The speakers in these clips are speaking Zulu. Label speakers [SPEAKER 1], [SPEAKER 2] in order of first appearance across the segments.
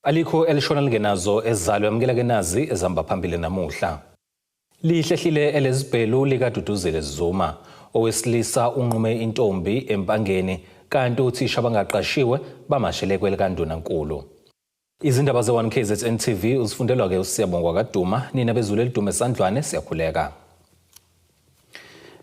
[SPEAKER 1] Alikho elishona lingenazo ezalo yamukela ke nazi ezihamba phambili namuhla. Lihlehlile elezibhelu likaDuduzile Zuma. Owesilisa unqume intombi eMpangeni kanti othisha abangaqashiwe bamashele kwelikandunankulu. Izindaba ze-1 KZN TV uzifundelwa-ke uSiyabongwa kaDuma. Nina bezulu elidume esandlwane siyakhuleka.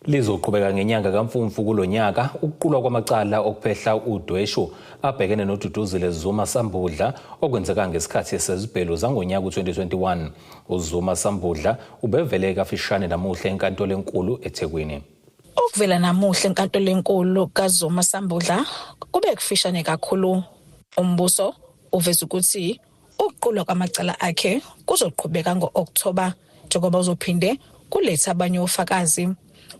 [SPEAKER 1] Lizoqhubeka ngenyanga kaMfumfu kulo nyaka ukuqulwa kwamacala okuphehla udweshu abhekene noDuduzile Zuma Sambudla okwenzeka ngesikhathi sezibhelu zangonyaka u-2021. UZuma Sambudla ubevele kafishane namuhla enkantolo enkulu eThekwini.
[SPEAKER 2] Ukuvela namuhla enkantolo enkulu kaZuma Sambudla kube kufishane kakhulu. Umbuso uveza ukuthi ukuqulwa kwamacala akhe kuzoqhubeka ngo-Okthoba njengoba uzophinde kulethe abanye ofakazi.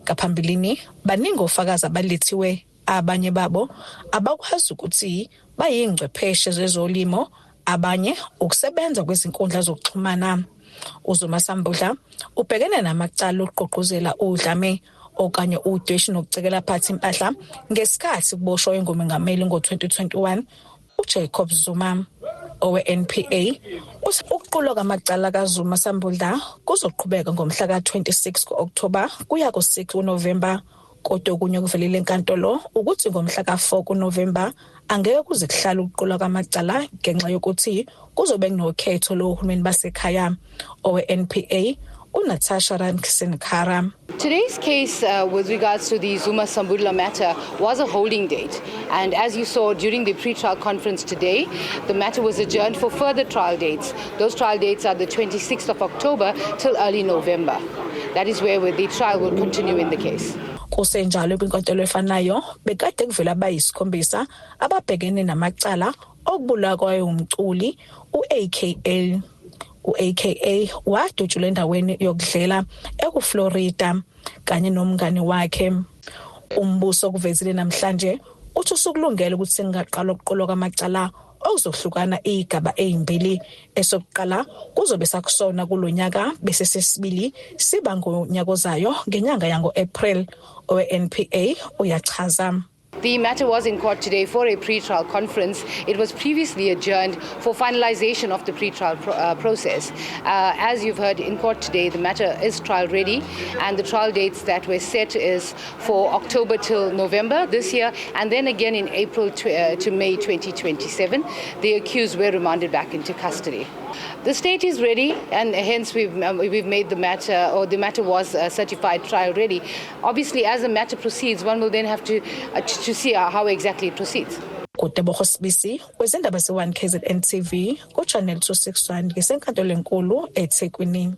[SPEAKER 2] Ngaphambilini baningi ofakazi abalethiwe abanye babo abakwazi ukuthi bayingcwepheshe zezolimo abanye ukusebenza kwezinkundla zokuxhumana. UZuma Sambudla ubhekene namacala okugqugquzela udlame okanye udweshu nokucekela phansi impahla ngesikhathi kuboshwa engumengameli ngo-2021 uJacob Zuma. Owe-NPA uthi ukuqulwa kwamacala kaZuma Sambudla kuzoqhubeka ngomhla ka-26 ku-Okthoba kuya ku-6 kuNovemba. Kodwa okunye okuvelile enkantolo ukuthi ngomhla ka-4 kuNovemba angeke kuze kuhlale ukuqulwa kwamacala ngenxa yokuthi kuzobe kunokhetho lohulumeni basekhaya. Owe-NPA uNatasha Ramkisson-Kara.
[SPEAKER 3] Today's case with regards to the Zuma Sambudla matter was a holding date. And as you saw during the pre-trial conference today, the matter was adjourned for further trial dates. Those trial dates are the 26th of October till early November. That is where the trial will continue in the case.
[SPEAKER 2] Kusenjalo kwinkantolo efanayo bekade kuvela abayisikhombisa ababhekene namacala okubulawa kwayo umculi u-AKA. U-AKA wadutshulwa endaweni yokudlela ekuFlorida kanye nomngane wakhe. Umbuso kuvezile namhlanje uthi usukulungele ukuthi sengaqala ukuqulwa kwamacala okuzohlukana izigaba ezimbili. Esokuqala kuzobe sakusona kulonyaka bese sesibili siba ngonyaka ozayo ngenyanga yango-April. Owe-NPA uyachaza.
[SPEAKER 3] The matter was in court today for a pre-trial conference. It was previously adjourned for finalization of the pre-trial process. As you've heard in court today, the matter is trial ready, and the trial dates that were set is for October till November this year, and then again in April to May 2027. The accused were remanded back into custody. The state is ready, and hence we've made the matter, or the matter was certified trial ready. Obviously, as the matter proceeds, one will then have to see how exactly it proceeds.
[SPEAKER 2] Kutebogo Sibisi wezindaba ze-1 KZN TV ku-Channel 261 ngisenkantolo enkulu eThekwini.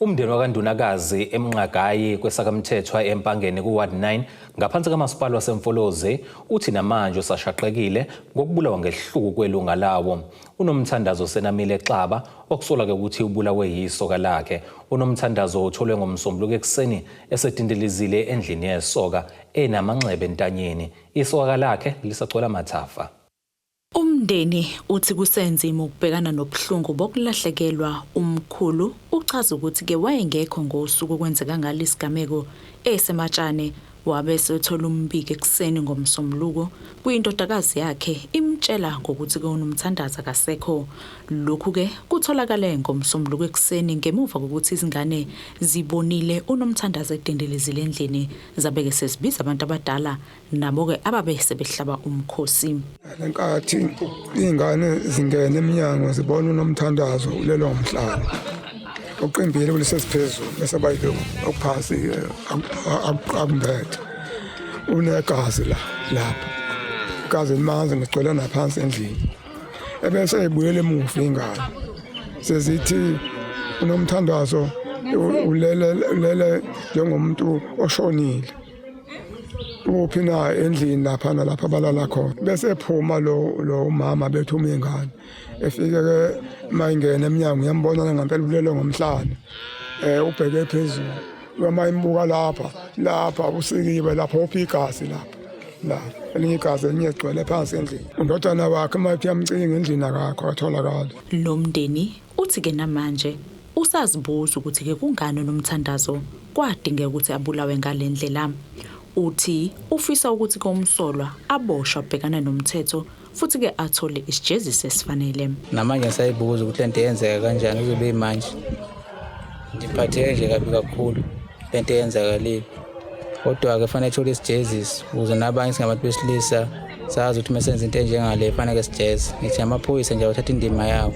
[SPEAKER 1] Umndeni wakandunakazi eMnqagayi kwesakamthethwa eMpangeni ku-Ward 9 ngaphansi kamasipala waseMfolozi uthi namanje usashaqekile ngokubulawa ngehluku kwelunga lawo. Unomthandazo Senamile Xaba okusolwa-ke ukuthi ubulawe yisoka lakhe. Unomthandazo utholwe ngoMsombuluko ekuseni esedindilizile endlini yesoka enamanxeba entanyeni. Isoka lakhe lisagcwele amathafa.
[SPEAKER 4] Umndeni uthi kusenzima ukubhekana nobuhlungu bokulahlekelwa umkhulu. Uchaza ukuthi-ke wayengekho ngosuku okwenzeka ngalo isigameko esematshane, wabe esethola umbiko ekuseni ngoMsombuluko kuyindodakazi yakhe imtshela ngokuthi-ke unomthandazo akasekho. Lokhu-ke kutholakale ngoMsombuluko ekuseni ngemuva kokuthi izingane zibonile unomthandazo edendelezile endlini, zabe-ke sezibiza abantu abadala nabo-ke ababe sebehlaba umkhosi.
[SPEAKER 5] Lenkathi iy'ngane zingena eminyango zibona unomthandazo ulelwa ngumhlaba uqimbile kulesesiphezulu bese bayilokhu okuphansi akumbethe unegazi la lapha igazi limanzi ngigcwele naphansi endlini ebese ebuyela emuva ingane sezithi unomthandazo ulele ulele njengomuntu oshonile uphi na endlini lapha nalapha balala khona bese ephuma lo umama bethuma ingane efike ke mayingena eminyango uyambona ngempela ulele ngomhlane ubheke phezulu uma imbuka lapha lapha usikiwe lapha uphi igazi lapha la elinye igazi elinye egcwele phansi endlini undodana wakhe uma ethi uyamcinga endlini akakho atholakala.
[SPEAKER 4] Lo mndeni uthi-ke namanje usazibuza ukuthi-ke kungani unomthandazo kwadingeka ukuthi abulawe ngale ndlela. Uthi ufisa ukuthi-ke umsolwa aboshwe abhekane nomthetho. futhi-ke athole isijeziso esifanele.
[SPEAKER 6] Namanje ngisayibuza ukuthi lento yenzeka kanjani kuzobe manje. Ngiphatheke nje kabi kakhulu lento eyenzakalile. Kodwa-ke fanele ethole isijeziso ukuze nabanye singabantu besilisa sazi ukuthi uma senza into enjengale fanele sijeze. Ngithi amaphoyisa nje awathatha indima yawo.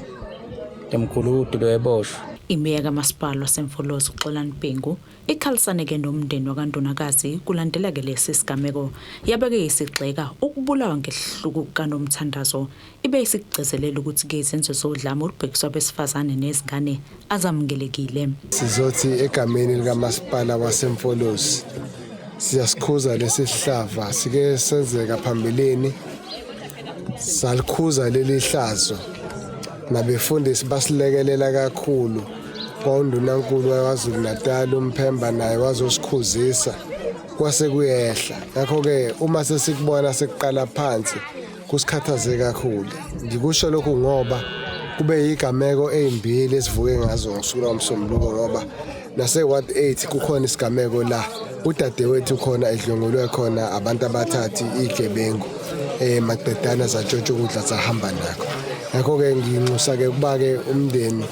[SPEAKER 6] Lemkhuludu lo eboshwe.
[SPEAKER 4] Imeya kamasipala waseMfolozi uXolani Bhengu ikhalisane-ke nomndeni wakaNdunakazi kulandela-ke lesi sigameko yabeke isigxeka ukubulawa ngesihluku kukaNomthandazo ibe isikugcizelela ukuthi-ke izenzo zodlame olubhekiswa abesifazane nezingane azamukelekile.
[SPEAKER 7] Sizothi egameni likamasipala waseMfolozi siyasikhuza lesi sihlava sike senzeka phambilini, salikhuza leli hlazo nabefundisi basilekelela kakhulu. Kwaundunankulu waKwaZulu Natal uMphemba naye wazosikhuzisa kwase kuyehla. Ngakho-ke uma sesikubona sekuqala phansi kusikhathaze kakhulu. Ngikusho lokhu ngoba kube yigameko ezimbili esivuke ngazo ngosuku lwaMsombuluko, ngoba nase-Ward 8 kukhona isigameko la udadewethu khona edlwengulwe khona abantu abathathu igebengu maqedana zatshontsha ukudla sahamba nakho. Ngakho-ke nginxusa-ke ukuba-ke umndeni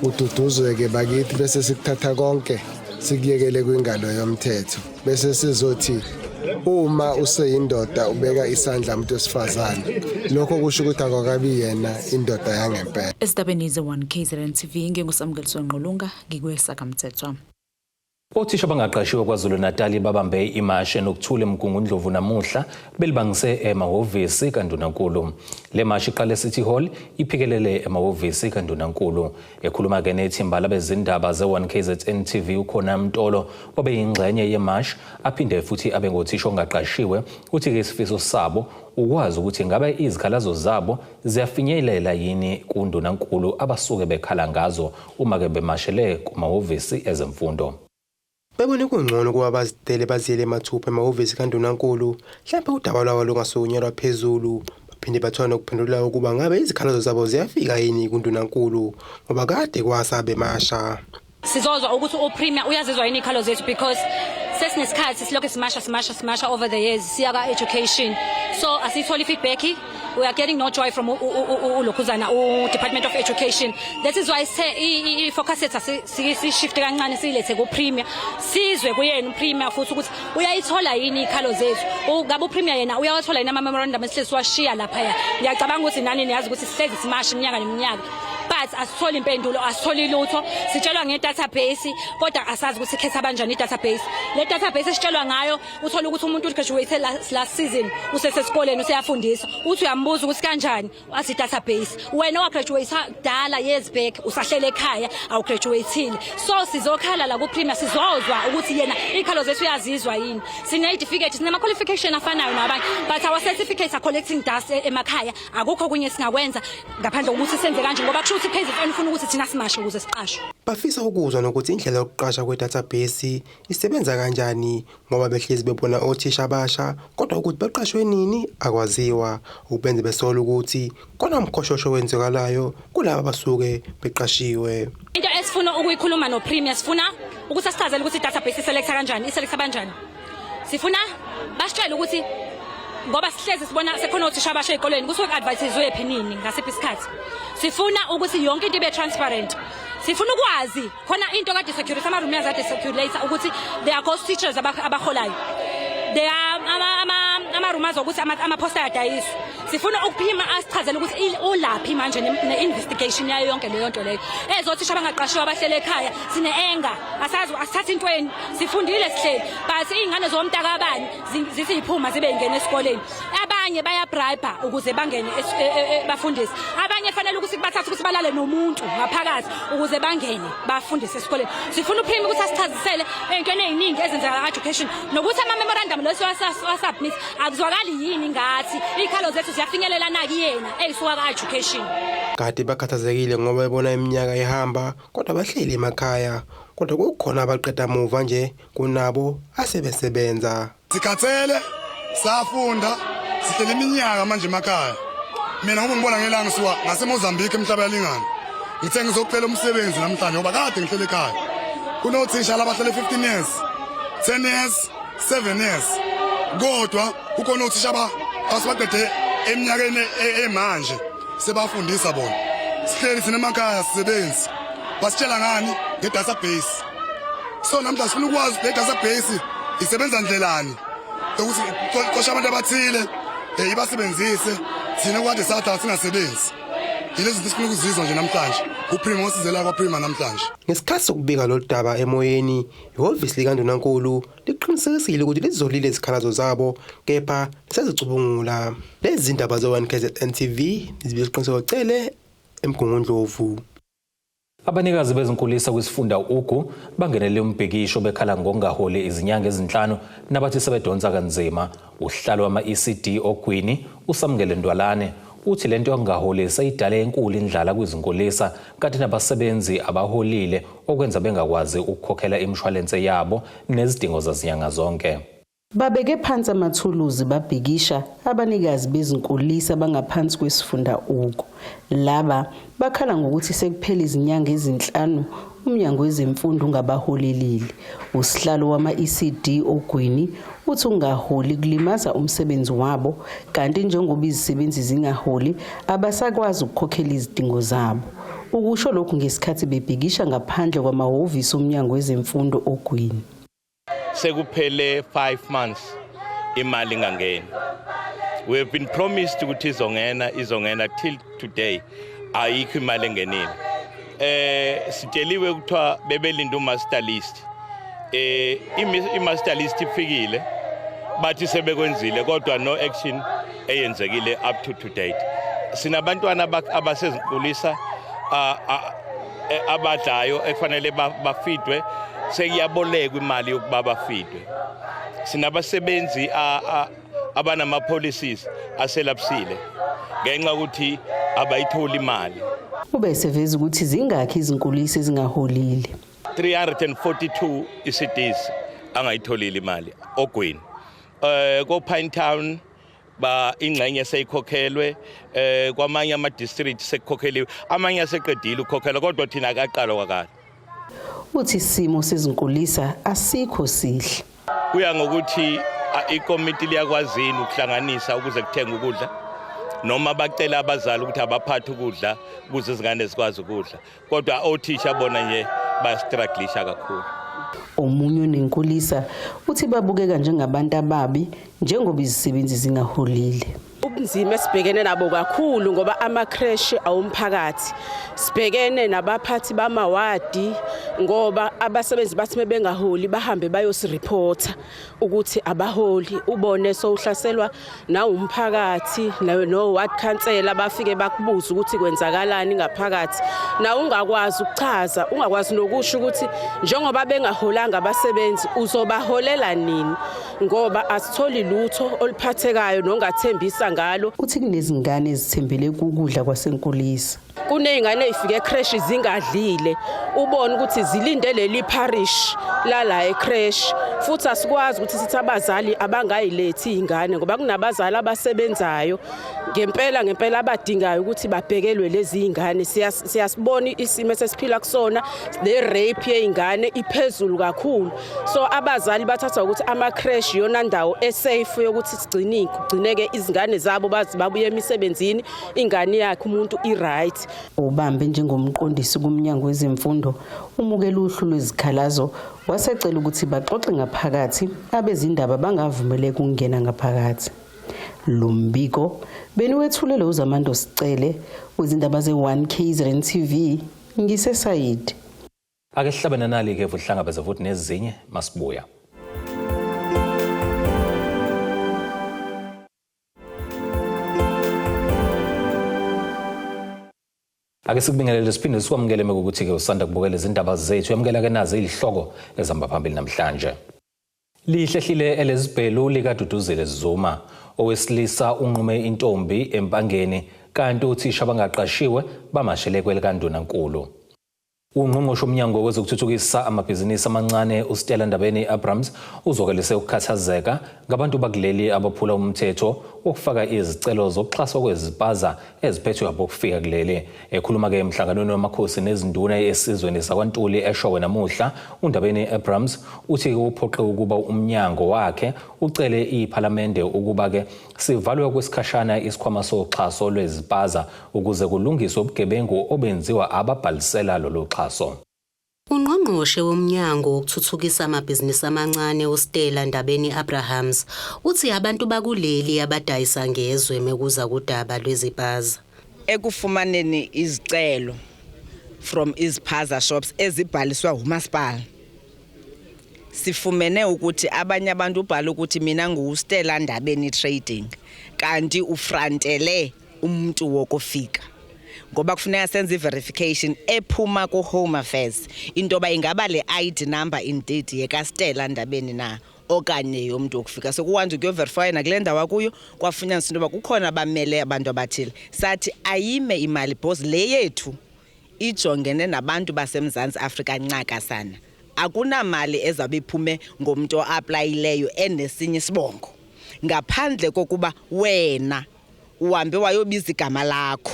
[SPEAKER 7] ududuzwe-ke bakithi, bese sikuthatha konke sikuyekele kwingalo yomthetho, bese sizothi uma useyindoda ubeka isandla umuntu wesifazane, lokho kusho ukuthi akwakabi yena indoda yangempela.
[SPEAKER 4] Ezindabeni ze-1 KZN TV, nginguSamukeliso Ngqulunga, ngikweSakamthethwa.
[SPEAKER 1] Othisha abangaqashiwe KwaZulu-Natal babambe imashi enokuthula eMgungundlovu namuhla belibangise emahhovisi kaNdunankulu. Le mashi iqale City Hall iphikelele emahhovisi kaNdunankulu. Ekhuluma-ke nethimba labezindaba ze-1 KZN TV ukhona Mtolo obe yingxenye yemashi aphinde futhi abe ngothisha ongaqashiwe, uthi-ke isifiso sabo ukwazi ukuthi ngabe izikhalazo zabo ziyafinyelela yini kuNdunankulu abasuke bekhala ngazo uma-ke bemashele kumahhovisi ezemfundo.
[SPEAKER 8] Bebone kungcono ukuba bazidele baziyele mathupha emahhovisi kaNdunankulu, mhlawumbe udaba lwabo lungasukunyelwa phezulu. Baphinde bathola nokuphendula ukuba ngabe izikhalazo zabo ziyafika yini kuNdunankulu, ngoba kade kwasa bemasha.
[SPEAKER 9] Sizozwa ukuthi uPremier uyazizwa yini ikhalo zethu, because sesinesikhathi silokhu simasha simasha simasha over the years siya ka-education, so asiyitholi feedback. We are getting no joy from ulokhuzana u-Department of Education. That is why sithe i-focus yethu sishifte kancane siyilethe ku-Premier, sizwe kuyena uPremier futhi ukuthi uyayithola yini ikhalo zethu, ngabe uPremier yena uyawathola yini ama-memorandum esihlezi siwashiya laphaya. Ngiyacabanga ukuthi nani niyazi ukuthi sihlezi simasha iminyaka neminyaka, but asitholi impendulo, asitholi lutho. Sitshelwa nge-database, kodwa asazi ukuthi ikhetha kanjani i-database. Le database esitshelwa ngayo, uthola ukuthi umuntu ugraduate last season, usesesikoleni useyafundisa, uthi uyambuza ukuthi kanjani, athi database. Wena wagraduate kudala, years back, usahlele ekhaya, awugraduateile. So sizokhala la ku-Premier, sizozwa ukuthi yena ikhalo zethu uyazizwa yini. Sine-certificate, sinama-qualification afanayo nabanye, but our certificates are collecting dust emakhaya. Akukho okunye singakwenza ngaphandle kokuthi senze kanje, ngoba kusho ukuthi KZN ufuna ukuthi thina simashe ukuze siqashwe.
[SPEAKER 8] Bafisa ukuzwa nokuthi indlela yokuqasha kwe-database isebenza kanjani, ngoba behlezi bebona othisha abasha kodwa ukuthi baqashwe nini akwaziwa. Ukubenze besola ukuthi khona umkhoshosho wenzekalayo kulaba abasuke beqashiwe.
[SPEAKER 9] Into esifuna ukuyikhuluma no-Premier, sifuna ukuthi asichazele ukuthi i-database iselecta kanjani, iselecta kanjani. Sifuna basitshele ukuthi, ngoba sihlezi sibona sekhona othisha abasha ey'kolweni, kusuke ku-advertiswe phi, nini, ngasiphi isikhathi. Sifuna ukuthi yonke into ibe transparent. Sifuna ukwazi khona into kade security, ama-rumors kade circulate ukuthi there are ghost teachers abaholayo, there are ama-rumors okuthi ama-poster ayadayiswa. Sifuna ukuphima asichazele ukuthi ulaphi manje ne-investigation yayo yonke leyo nto leyo. Ezothisha abangaqashiwe abahlele ekhaya, sine-anger, asazi asithathe intweni. Sifundile sihleli, but iy'ngane zomntakabani zithi yiphuma zibe yingena esikoleni. Abanye bayabribe ukuze bangene bafundise, abanye fanele ukuthi kubathathe ukuthi balale nomuntu ngaphakathi ukuze bangene bafundise esikoleni. Sifuna uPremier ukuthi asichazisele ey'ntweni ey'ningi ezenzeka ka-education, nokuthi ama-memorandum lo esiwasubmit akuzwakali yini ngathi iy'khalo zethu ziyafinyelela na kuyena ey'suka ka-education.
[SPEAKER 8] Kade bakhathazekile ngoba bebona iminyaka ihamba kodwa bahleli emakhaya, kodwa kukhona abaqeda muva nje kunabo asebesebenza.
[SPEAKER 10] Sikhathele, safunda, sihlele iminyaka manje emakhaya. Mina ngoba ngibona ngelanga ngisuka ngaseMozambique emhlaba yalingana. Ngithe ngizocela umsebenzi namhlanje ngoba kade ngihlele ekhaya. Kunothisha labahlele 15 years, 10 years, 7 years. Kodwa kukhona othisha aba asibaqede Eminyakeni emanje sebafundisa bona. Sihleli thina emakhaya sisebenzi. Basitshela ngani nge-database. So namhla sifuna ukwazi le database isebenza ndlelani ukuthi xosha abantu abathile ibasebenzise thina kwade sathi singasebenzi. Yilezi zinto esifuna ukuzizwa nje namhlanje. UPremier osizela kwaPremier namhlanje.
[SPEAKER 8] Ngesikhathi sokubika lolu daba emoyeni, ihhovisi likaNdunankulu liqinisekisile ukuthi lizolile izikhalazo zabo kepha lisazicubungula. Lezi zindaba ze-1 KZN TV zibika Siqiniseko Cele eMgungundlovu.
[SPEAKER 1] Abanikazi bezinkulisa kwisifunda Ugu bangenele umbhikisho bekhala ngokungaholi izinyanga ezinhlanu nabathi sebedonsa kanzima. Uhlalo wama-ECD Ogwini uSamukele Ndwalane uthi lento yokungaholi seyidale enkulu indlala kwizinkulisa kanti nabasebenzi abaholile okwenza bengakwazi ukukhokhela imishwalense yabo nezidingo zazinyanga zonke.
[SPEAKER 11] Babeke phansi amathuluzi babhikisha abanikazi bezinkulisa bangaphansi kwesifunda Ugu. Laba bakhala ngokuthi sekuphela izinyanga ezinhlanu umnyango wezemfundo ungabaholelile. Usihlalo wama-ECD Ogwini uthi ungaholi kulimaza umsebenzi wabo kanti njengoba izisebenzi zingaholi abasakwazi ukukhokhela izidingo zabo. Ukusho lokhu ngesikhathi bebhikisha ngaphandle kwamahhovisi omnyango wezemfundo Ogwini.
[SPEAKER 12] Sekuphele 5 months imali ingangeni. We have been promised ukuthi izongena till today ayikho imali engenile. Sitsheliwe kuthiwa bebelinda umaster list. I-master list ifikile bathi sebekwenzile kodwa no action eyenzekile up to date. Sinabantwana abasezinkulisa abadlayo ekufanele bafidwe, sekuyabolekwa imali yokuba bafidwe. Sinabasebenzi abanama policies aselapsile ngenxa ukuthi abayitholi imali.
[SPEAKER 11] Ube seveza ukuthi zingakhi izinkulisa ezingaholile.
[SPEAKER 12] 342 ECDs angayitholile imali Ogwini. Ko Pinetown ba ingxenye seyikhokhelwe, kwamanye ama district sekukhokheliwe, amanye aseqedile ukukhokhela kodwa thina akaqala kwakade.
[SPEAKER 11] Uthi isimo sezinkulisa asikho sihle.
[SPEAKER 12] Kuya ngokuthi ikomiti liyakwazini ukuhlanganisa ukuze kuthenge ukudla noma bacela abazali ukuthi abaphathe ukudla ukuze izingane zikwazi ukudla, kodwa othisha bona nje bayastrugglisha kakhulu.
[SPEAKER 11] Omunye onenkulisa uthi babukeka njengabantu ababi njengoba izisebenzi zingaholile.
[SPEAKER 13] Ubunzima esibhekene nabo kakhulu ngoba ama-creche awumphakathi. Sibhekene nabaphathi bamawadi ngoba abasebenzi bathi bengaholi bahambe bayosireporta ukuthi abaholi, ubone sowuhlaselwa nawumphakathi no ward councillor bafike bakubuza ukuthi kwenzakalani ngaphakathi, na ungakwazi ukuchaza, ungakwazi nokusho ukuthi njengoba bengaholanga abasebenzi uzobaholela nini ngoba asitholi lutho oluphathekayo nongathembisa ngalo.
[SPEAKER 11] Uthi kunezingane ezithembele ukudla kwasenkulisa.
[SPEAKER 13] Kuney'ngane ey'fike ecreche zingadlile, ubone ukuthi zilinde leli parish lala ecreche, futhi asikwazi ukuthi sithi abazali abangayilethi iy'ngane ngoba kunabazali abasebenzayo ngempela ngempela abadingayo ukuthi babhekelwe lezi y'ngane. Siyasibona isimo esesiphila kusona, le rape yey'ngane iphezulu kakhulu, so abazali bathatha ukuthi ama-creche iyona ndawo esafe yokuthi sigcine kugcineke izingane zabo baze babuye emisebenzini, ingane yakhe umuntu i-right.
[SPEAKER 11] Ubambe njengomqondisi kumnyango wezemfundo umukela uhlu lwezikhalazo wasecela ukuthi baxoxe ngaphakathi abezindaba bangavumeleki ukungena ngaphakathi. Lo mbiko beniwethulele uZamando Sicele wezindaba ze-1 KZN TV ngiseSayidi.
[SPEAKER 1] Ake sihlabene nali-ke vuhlangabeze futhi nezinye masibuya. Ake sikubingelele siphinde sikwamukele mekukuthi-ke usanda kubukela izindaba zethu. Yamukela-ke nazi izihloko ezihamba phambili namhlanje. Lihlehlile elezibhelu likaDuduzile Zuma. Owesilisa unqume intombi eMpangeni kanti uthisha abangaqashiwe bamashele kwelikandunankulu. Ungqongqoshe womnyango wezokuthuthukisa amabhizinisi amancane uStella Ndabeni-Abrahams uzwakalise ukukhathazeka ngabantu bakuleli abaphula umthetho wokufaka izicelo zokuxhaswa kwezipaza eziphethwe abokufika kuleli. Ekhuluma-ke emhlanganweni wamakhosi nezinduna esizweni sakwaNtuli eShowe namuhla, uNdabeni-Abrahams uthi kuphoqe ukuba umnyango wakhe ucele iPhalamende ukuba-ke sivalwe kwesikhashana isikhwama soxhaso lwezipaza ukuze kulungiswe ubugebengu obenziwa ababhalisela lolu xhaso.
[SPEAKER 14] Ungqongqoshe womnyango wokuthuthukisa amabhizinisi amancane uStella Ndabeni-Abrahams uthi abantu bakuleli abadayisa ngezwe mekuza kudaba lwezipaza.
[SPEAKER 15] Ekufumaneni izicelo from iziphaza shops ezibhaliswa umasipala, sifumene ukuthi abanye abantu ubhala ukuthi mina nguStella Ndabeni Trading, kanti ufrontele umuntu wokufika, ngoba kufuneka senze i-verification ephuma ku-Home Affairs into yoba ingaba le ID number indeed yekaStella Ndabeni na okanye yomntu wokufika. So kuhanjwe kuyoverifya nakule ndawo akuyo, kwafunyaniswa into yoba kukhona abamele abantu abathile. Sathi ayime imali because le yethu ijongene nabantu baseMzantsi Afrika ncakasana. Akunamali ezawube iphume ngomntu oaplayileyo enesinye isibongo ngaphandle kokuba wena uhambe wayobiza igama lakho,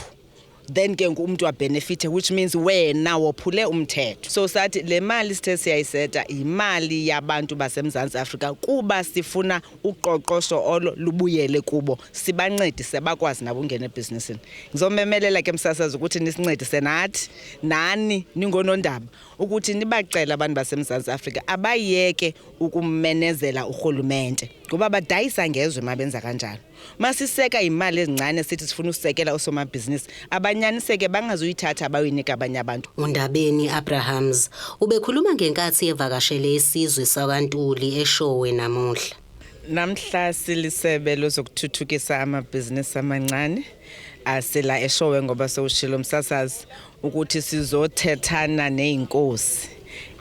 [SPEAKER 15] then ke ngoku umntu wabenefithe, which means wena wophule umthetho. So sathi le mali sithe siyayiseta yimali yabantu baseMzantsi Afrika kuba sifuna uqoqosho olo lubuyele kubo, sibancedise bakwazi nabo ungena ebhizinisini. Ngizomemelela ke msasazi ukuthi nisincedise nathi nani ningonondaba ukuthi nibacele abantu baseMzantsi Afrika abayeke ukumenezela urhulumente, ngoba badayisa ngezwe mabenza kanjalo. Masiseka imali ezincane sithi sifuna usekela osomabhizinisi abanyaniseke, bangazuyithatha bayoyinika abanye abantu.
[SPEAKER 14] UNdabeni Abrahams ubekhuluma ngenkathi evakashele isizwe sakwaNtuli eShowe namuhla.
[SPEAKER 15] Namhla silisebe lezokuthuthukisa amabhizinisi amancane, asila eShowe ngoba sewushilo umsasazi ukuthi sizothethana ney'nkosi,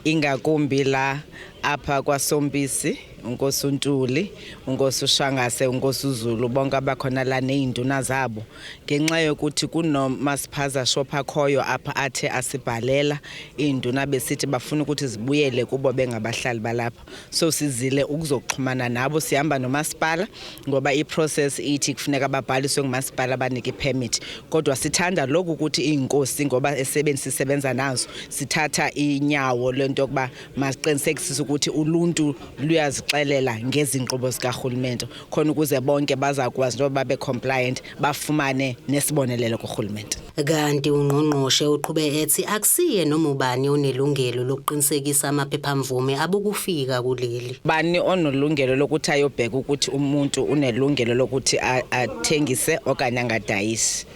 [SPEAKER 15] ingakumbi la apha kwaSompisi, unkosi uNtuli, unkosi uShangase, unkosi uZulu, bonke abakhona la ney'nduna zabo, ngenxa yokuthi kunomasiphaza shop akhoyo apha athe asibhalela iy'nduna besithi bafuna ukuthi zibuyele kubo bengabahlali balapha. So sizile ukuzoxhumana nabo, sihamba nomasipala ngoba i-process ithi kufuneka babhaliswe ngumasipala, banike i-permit. Kodwa sithanda lokhu ukuthi iy'nkosi, ngoba esebeni sisebenza nazo, sithatha inyawo lento yokuba masiqinisekisise ukuthi uluntu luyazixelela ngezinkqubo zikarhulumente, khona ukuze bonke bazakwazi njengoba babe compliant bafumane nesibonelelo kurhulumente.
[SPEAKER 14] Kanti ungqongqoshe uqhube ethi akusiye noma ubani onelungelo lokuqinisekisa amaphephamvume abokufika kuleli.
[SPEAKER 15] Bani onelungelo lokuthi ayobheka ukuthi umuntu unelungelo lokuthi athengise okanye angadayisi?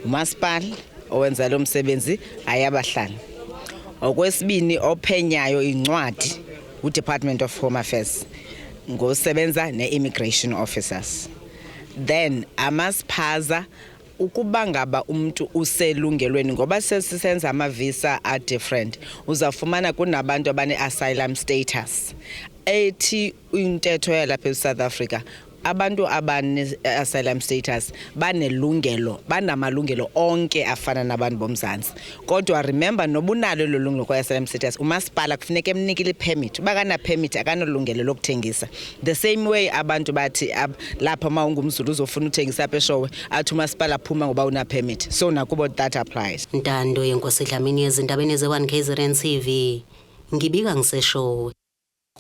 [SPEAKER 15] Umasipala owenza lo msebenzi, ayabahlali. Okwesibini, ophenyayo incwadi uDepartment of Home Affairs ngosebenza ne-immigration officers. Then amasiphaza, ukuba ngaba umuntu uselungelweni, ngoba sesisenza ama-visa a-different, uzawufumana kunabantu abane-asylum status. Ethi intetho yalapha eSouth Africa, abantu abane-asylum status banelungelo, banamalungelo onke afana nabantu bomzantsi. Kodwa remember, noba unalo elo lungelo kwa-asylum status, umasipala kufuneka emnikile i-permit. Uba akana-permit, akanolungelo lokuthengisa. The same way abantu bathi lapha uma ungumZulu uzofuna uthengisa apha eShowe, athi umasipala phuma ngoba una-permit. So nakubo that applies.
[SPEAKER 14] Ntando yenkosi Dlamini, ezindabeni ze-1 KZN TV. Ngibika ngiseShowe.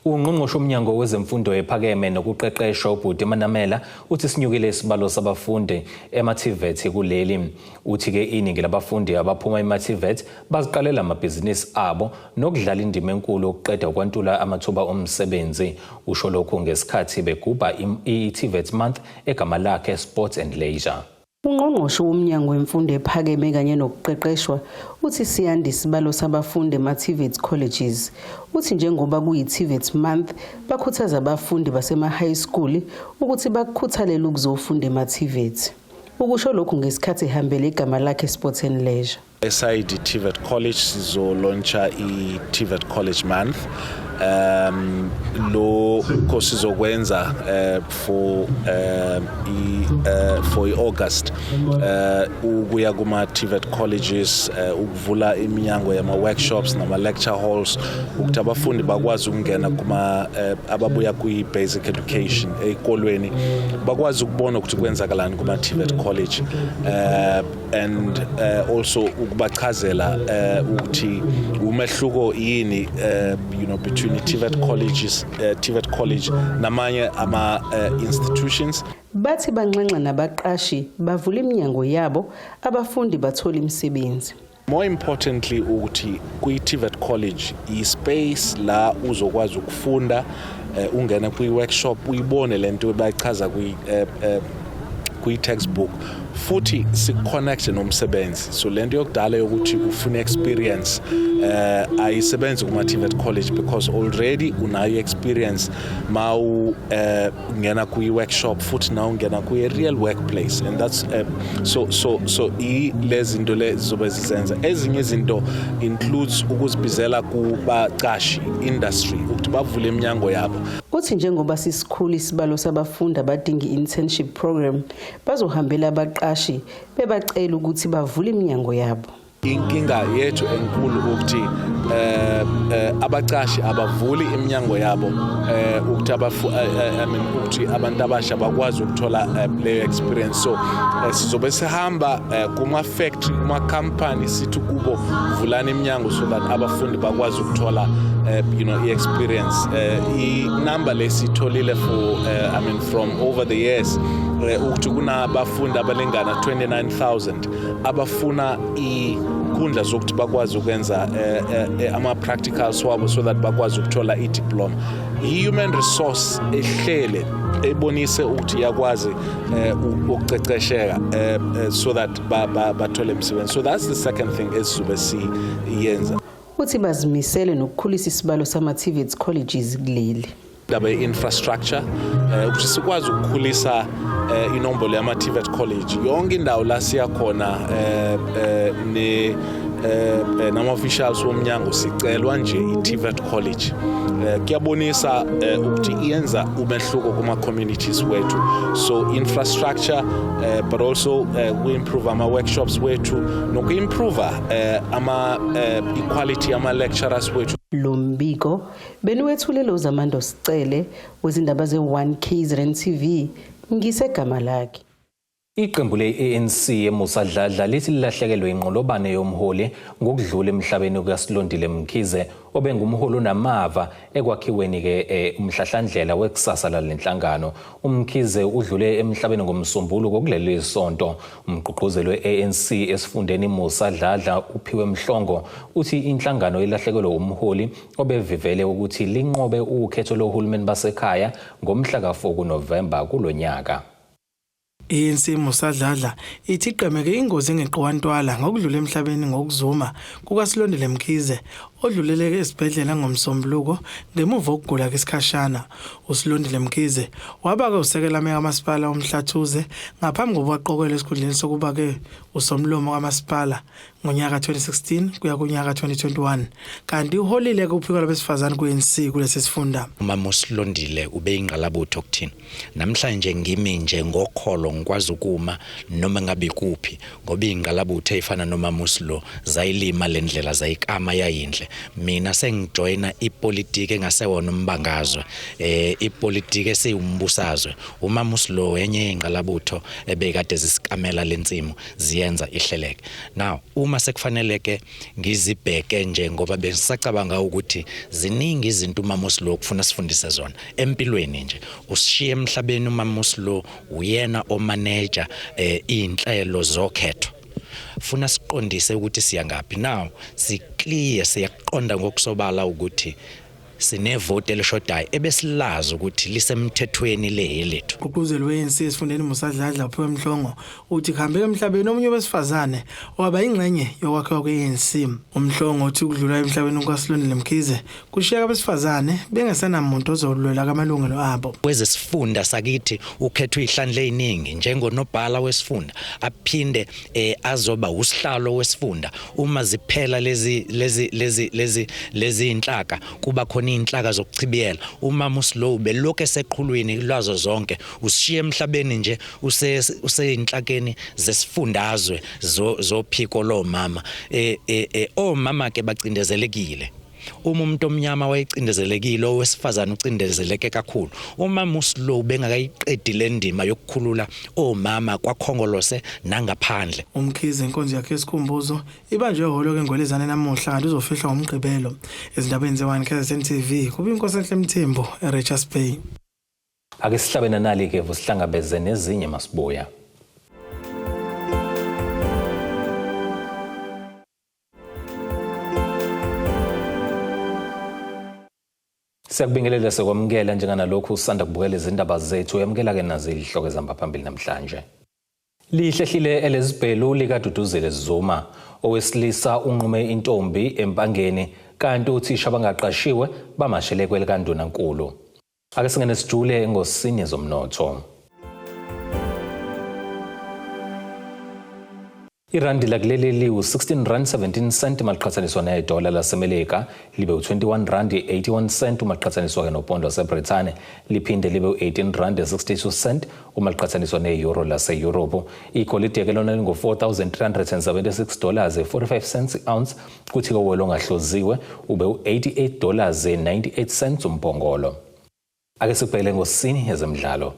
[SPEAKER 1] Ungqongqoshe womnyango wezemfundo ephakeme nokuqeqeshwa uBhuti Manamela uthi sinyukile isibalo sabafundi ema-TVET kuleli. Uthi-ke iningi labafundi abaphuma ema-TVET baziqalela amabhizinisi abo nokudlala indima enkulu ukuqeda ukwantula amathuba omsebenzi. Usho lokhu ngesikhathi begubha i-TVET Month eGamalakhe Sports and Leisure.
[SPEAKER 11] Ungqongqoshe womnyango wemfundo ephakeme kanye nokuqeqeshwa uthi siyanda isibalo sabafundi ema-TVET colleges. Uthi njengoba kuyi-TVET Month, bakhuthaza abafundi basema-high school ukuthi bakukhuthalele ukuzofunda ema-TVET. Ukusho lokhu ngesikhathi ehambele iGamalakhe Sports and Leisure.
[SPEAKER 16] Esayidi TVET College sizolauncha i-TVET College Month. Lokho sizokwenza for i-August, ukuya kuma TVET colleges, ukuvula iminyango yama workshops nama lecture halls ukuthi abafundi bakwazi ukungena kuma ababuya kwi basic education ezikolweni, bakwazi ukubona ukuthi kwenzakalani kuma TVET college, and also ukubachazela ukuthi umehluko yini between TVET colleges, TVET college namanye ama institutions.
[SPEAKER 11] Bathi banxenxa nabaqashi bavula iminyango yabo, abafundi bathola imisebenzi.
[SPEAKER 16] More importantly ukuthi kwi-TVET college i-space la uzokwazi ukufunda, ungena kwi-workshop, uyibone lento bayichaza kwi-textbook, futhi siconnect nomsebenzi. So lento yokudala yokuthi ufuna experience ayisebenzi kuma TVET college, because already unayo experience mawu ngena kwi workshop, futhi na ungena kwi real workplace, and that's so lezinto lezobe zizenza. Ezinye izinto includes ukuzibizela kubaqashi industry ukuthi bavule iminyango yabo.
[SPEAKER 11] Uthi njengoba sisikhulu isibalo sabafundi abadinga i-internship program, bazohambela abaqashi bebacela ukuthi bavule iminyango yabo.
[SPEAKER 16] Inkinga yethu enkulu ukuthi abaqashi abavuli iminyango yabo ukuthi I mean ukuthi abantu abasha bakwazi ukuthola leyo experience. So sizobe sihamba kuma factory, kuma company, sithi kubo vulani iminyango so that abafundi bakwazi ukuthola i-experience. I-number lesitholile for I mean from over the years ukuthi kunabafundi abalingana 29,000 abafuna inkundla zokuthi bakwazi ukwenza ama practicals wabo so that bakwazi ukuthola i-diploma. I-human resource ehlele ebonise ukuthi iyakwazi ukucecesheka so that bathole imisebenzi. So that's the second thing esizobe siyenza.
[SPEAKER 11] Uthi bazimisele nokukhulisa isibalo sama-TVET colleges kuleli.
[SPEAKER 16] Indaba ye-infrastructure, ukuthi sikwazi ukukhulisa inombolo yama-TVET college yonke indawo la siya khona, ne nama-officials womnyango sicelwa nje i-TVET college. Kuyabonisa ukuthi iyenza umehluko kuma-communities wethu. So infrastructure, but also ku-improve ama-workshops wethu noku-improve ama equality ama-lecturers wethu.
[SPEAKER 11] Lo mbiko beniwethulele uZamando Sicele wezindaba ze-1 KZN TV, ngisegama lakhe.
[SPEAKER 1] Iqembu le-ANC eMusa Dladla lithi lilahlekelwe inqolobane yomholi ngokudlula emhlabeni kukaSilondile Mkhize, obengumholi onamava ekwakhiweni-ke umhlahlandlela wekusasa lalenhlangano. UMkhize udlule emhlabeni ngoMsombuluko kuleli sonto. Umgqugquzeli we-ANC esifundeni Musa Dladla, uPhiwe Mhlongo, uthi inhlangano ilahlekelwe umholi obevivele ukuthi linqobe ukhetho lohulumeni basekhaya ngomhla ka-4 kuNovemba kulonyaka.
[SPEAKER 17] ANC Musa Dladla ithi igqemeke ingozi engeqiwa ntwala ngokudlula emhlabeni ngokuzuma kukaSilondile Mkhize, odlulele esibhedlela ngomsombuluko ngemuva kokugula kwesikhashana. USilondile Mkhize wabake usekela meya kamasipala uMhlathuze ngaphambi kokuba aqokelwe esikhundleni sokuba ke usomlomo kamasipala ngonyaka 2016 kuya kunyaka 2021, kanti uholile kuphiko labesifazane ku-ANC kulesi sifunda.
[SPEAKER 18] Umama uSilondile ubeyingqalabutho kuthina. Namhlanje ngimi nje ngokholo, ngikwazi ukuma noma ngabe kuphi, ngoba ingqalabutho ezifana nomama uSilo zayilima lendlela, zayikama yayinhle. Mina sengijoyina ipolitiki engasewona umbangazwe, ipolitiki esiwumbusazwe. Umama uSilo enye ingqalabutho ebekade zisikamela lensimu, ziyenza ihleleke. Now uma sekufaneleke ngizibheke nje, ngoba besisacabanga ukuthi ziningi izinto umama uSilo kufuna sifundise zona empilweni nje. Usishiye emhlabeni umama uSilo, uyena omanager inhlelo zokhetho, funa siqondise ukuthi siya ngaphi. Now si-clear, siyaqonda ngokusobala ukuthi sinevoti elishodayo ebesilazi ukuthi lisemthethweni lelethu.
[SPEAKER 17] Umgqugquzeli we-ANC esifundeni Musa Dladla, Uphiwe Mhlongo, uthi kuhambeka emhlabeni omunye wesifazane owaba ingxenye yokwakhiwa kwe-ANC. UMhlongo uthi ukudlula emhlabeni kukaSilondile Mkhize kushiyeka abesifazane bengesenamuntu ozolwela kamalungelo abo.
[SPEAKER 18] Kwezesifunda sakithi ukhethwe ihlandla eziningi njengonobhala wesifunda, aphinde azoba usihlalo wesifunda. Uma ziphela lezi lezi lezi lezi lezi inhlaka, kuba khona Zikhona inhlaka zokuchibiyela. Umama uSlow belokhu eseqhulwini lwazo zonke, usishiya emhlabeni nje useyinhlakeni zesifundazwe zophiko lomama. Omama ke bacindezelekile. Uma umuntu omnyama wayecindezelekile, owesifazane ucindezeleke kakhulu. Umama uSlow bengakayiqedi le ndima yokukhulula omama kwaKhongolose nangaphandle.
[SPEAKER 17] UMkhize inkonzo yakhe yesikhumbuzo ibanjwe ehholo keNgwelezane namuhla kanti uzofihlwa ngoMgqibelo. Ezindabeni ze-1 KZN TV kube iNkosi Enhle Mthembu eRichards Bay.
[SPEAKER 1] Ake sihlabe nanali-ke vusihlangabeze nezinye masibuya. Siyakubingelela sekwamukela njenganalokhu usanda kubukela izindaba zethu, uyamukela-ke nazo izihloko ezihamba phambili namhlanje. Lihlehlile elezibhelu likaDuduzile Zuma. Owesilisa unqume intombi eMpangeni kanti othisha abangaqashiwe bamashele kwelikaNdunankulu. Ake singene sijule engosini zomnotho. Irandi lakuleli liwu-16 rand 17 cent uma liqhathaniswa nedola laseMelika, libe u-21 rand 81 cent uma liqhathaniswa-ke nopondo waseBrithani, liphinde libe u-18 rand 62 cent uma liqhathaniswa ne-euro laseyurophu. Igolide-ke lona lingu-4376 dollars 45 cents i-ounce, kuthi-ke owelo ongahloziwe ube u-88 dollars 98 cents umbhongolo. Ake sikubhekele ngosini ezemidlalo.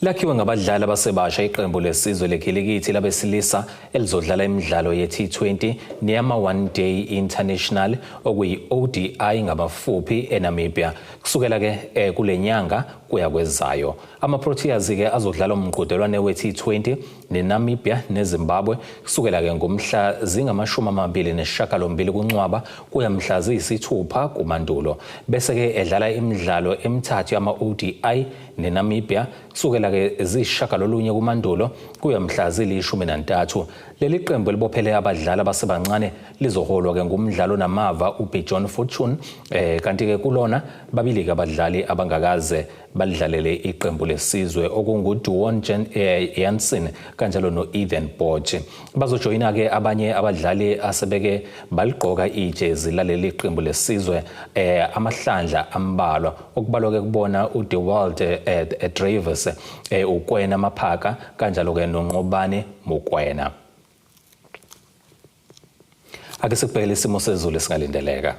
[SPEAKER 1] Lakhiwe ngabadlali abasebasha iqembu lesizwe lekhilikithi labesilisa elizodlala imidlalo ye-T20 neyama-One Day International okuyi-ODI ngamafuphi eNamibia kusukela ke kule nyanga kuya kwezayo. Ama-Proteas ke azodlala umqhudelwane we-T20 neNamibia neZimbabwe kusukela ke ngomhla zingama-28 kuNcwaba kuya mhla ziyisithupha kuMandulo, bese ke edlala imidlalo emithathu yama-ODI neNamibia kusukela ke ziyisishiyagalolunye kuMandulo kuya mhla zili-13. Leli qembu elibophele abadlali abasebancane lizoholwa ke ngumdlalo namava uBjorn Fortune, kanti ke kulona babili ke abadlali abangakaze balidlalele iqembu lesizwe okunguDuan Jansen kanjalo no-Ethan Boch. Bazojoyina ke abanye abadlali asebeke baligqoka ijezi laleli qembu lesizwe amahlandla ambalwa, okubalwa ke kubona uDewald Dravis, uKwena Maphaka kanjalo ke noNqobani Mokwena. Ake sikubhekele isimo sezulu esingalindeleka.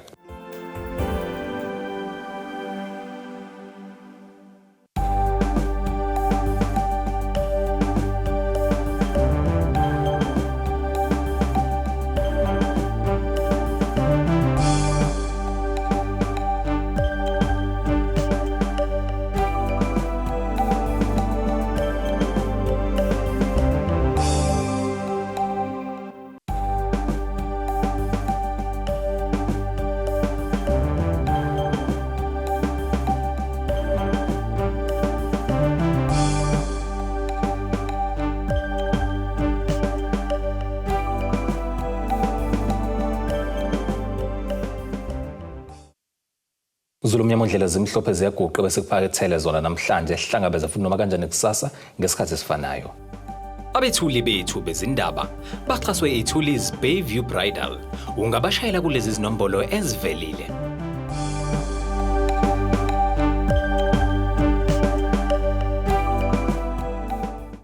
[SPEAKER 1] Zulu mnyama ndlela zimhlophe ziyaguqa bese kuphakethele zona namhlanje, sihlangabeze futhi noma kanjani kusasa ngesikhathi esifanayo. Abethuli bethu bezindaba baxhaswe iThulis Bayview Bridal. Ungabashayela kulezi zinombolo ezivelile.